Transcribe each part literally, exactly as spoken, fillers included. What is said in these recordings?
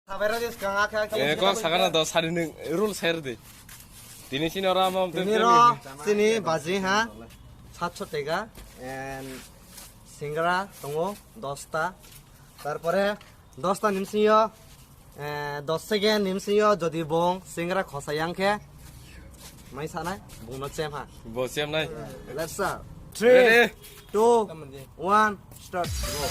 Eh, kok sakana do sari nwng rule ser di. Tini sini oro amo Tini ro sini baji ha satso tega and singra tongo dosta. Tarpore dosta nimsingyo, eh, dos second nimsingyo jodi bong singra khosa yang khe mai sanai bungno chem ha. Bo chem nai. Let's start. Ready? Three, two, one, start. Go.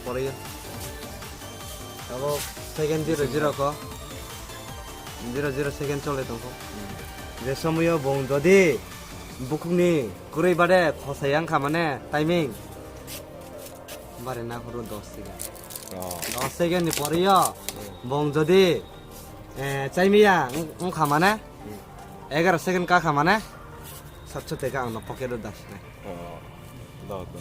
Poriyo. Abo second zero zero ko. Zero zero second chole tongkho. Je somoyo bong jodi bukhukni kwrwi bade khosai wngkha mane timing. Bare na horo dos second. Oh. Dos second ni poriyo bong jodi, eh, chaimiya wng-, wngkha mane, egaro second kakha mane, satso teka ang no pocket o dasinai. Oh. Do, do.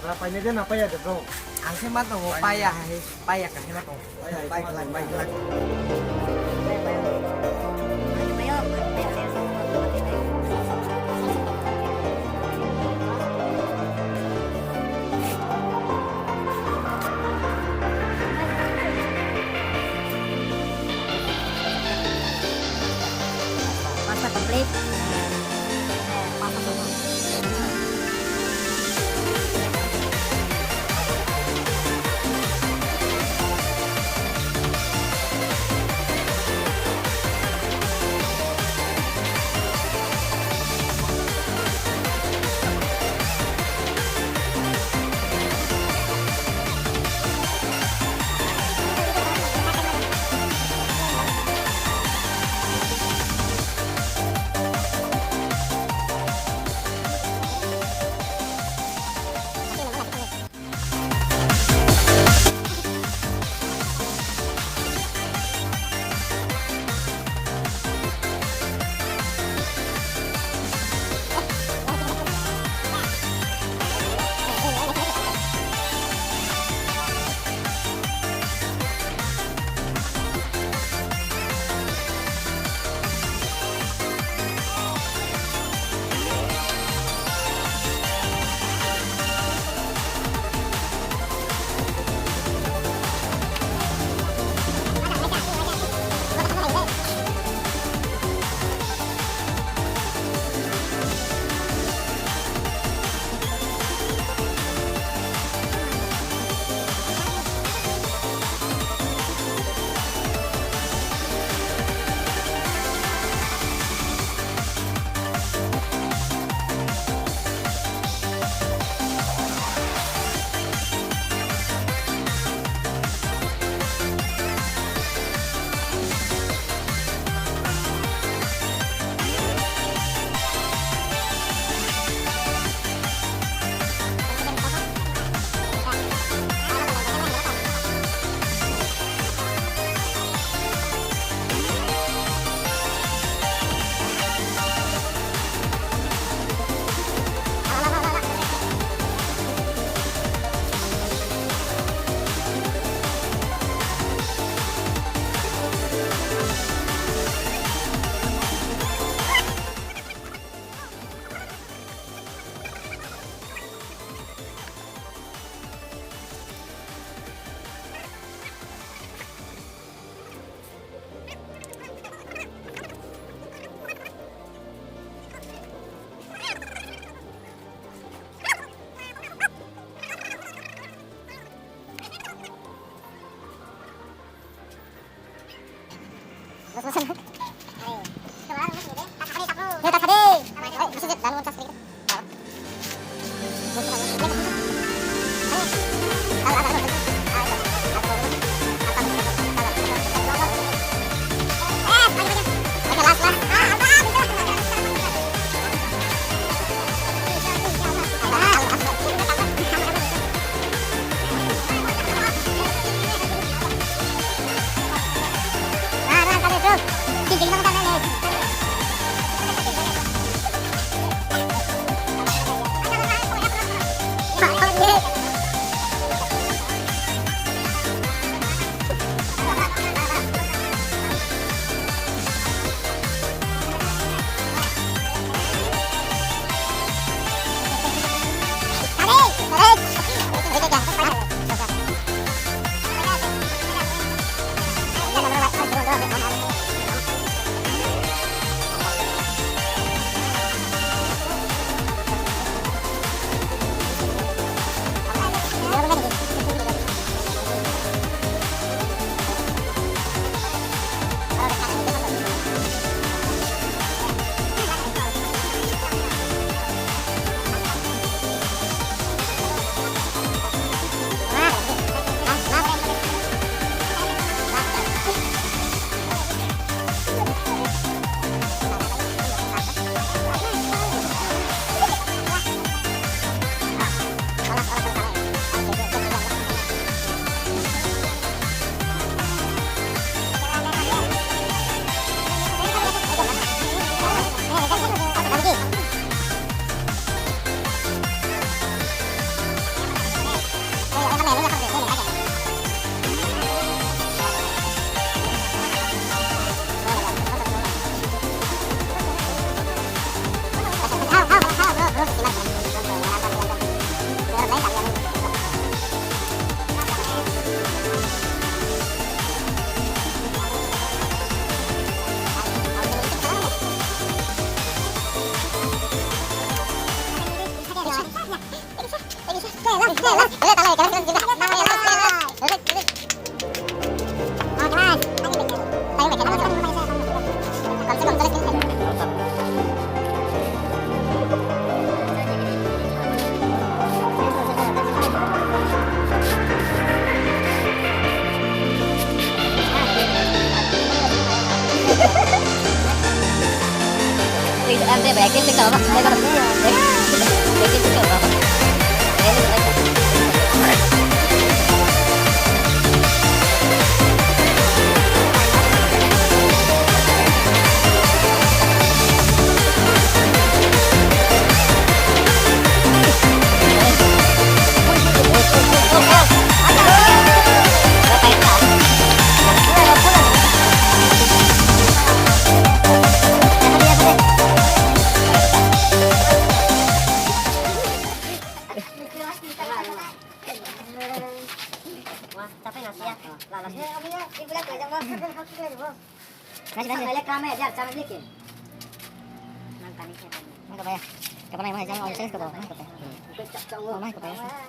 Paine de na paya de bro. Ang khe ma tongo, paya hai, paya ka khe ma tongo. Bai, bai, bai, bai. Pasta complete. Pasta complete.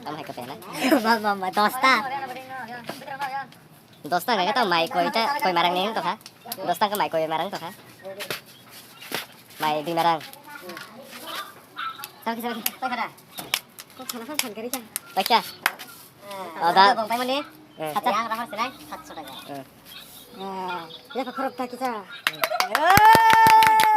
Tamo hai kape na. Mama, mama, dosta. Dosta nang ta mai koi ta, koi marang ni tokha. Dosta ka mai koi marang tokha. Mai dui marang. Tamo kisa, koi kada. Kok sana kan san kari kan. Baca. Ada. Bang pai mani. Eh. Hacha. Yang rahar senai, sat so taka. Eh. Ah, ya ka khorok ta kisa.